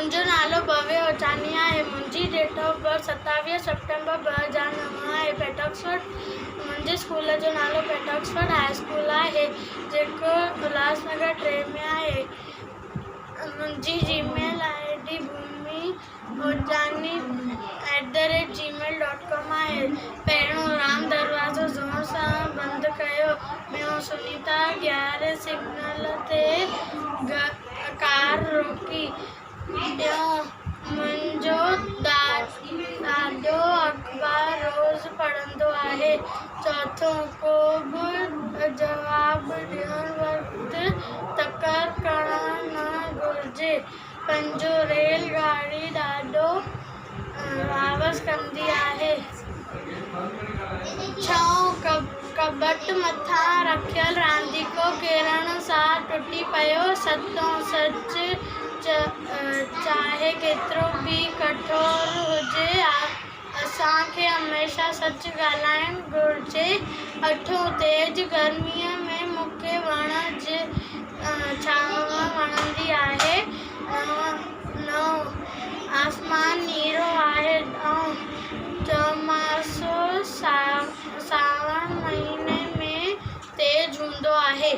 منهنجو نالو ڀويه هوچاڻي آهي. منهنجي ڊيٽ آف برٿ 27 سيپٽمبر 2009 آهي. پيٽاڪسفورڊ منهنجي اسڪول جو نالو پيٽاڪسفورڊ هاء اسڪول آهي جيڪو الهاس نگر 3 ۾ آهي. منهنجي Gmail I D Bhumi Bhojani at the rate Gmail dot com آهي. پهريون رام دروازو زور سان بند ڪيو. ٻيون سنيتا گيارهين سگنل تي ڪار روڪي. ٽيون منهنجو ڏاڏو اخبار روز پڙهندو آهي. چوٿون ڪو به جواب ڏيڻ وقت تڪڙ ڪرڻ نه گهرجي. پنجون ريل گاڏي ڏاڍو آواز ڪندي آهي. ڇهون ڪٻٽ مٿان رکيل رانديڪو ڪيرڻ سان ٽٽي پيو. ستون سچ چاهي ڪيترو به ڪٺور هجي، اسان کي هميشه سچ ڳالهائڻ گهرجي. اٺون تيز گرميء ۾ مون کي وڻ جي ڇانو وڻندي آهي. نائون آسمان نيرو آهي. ڏهون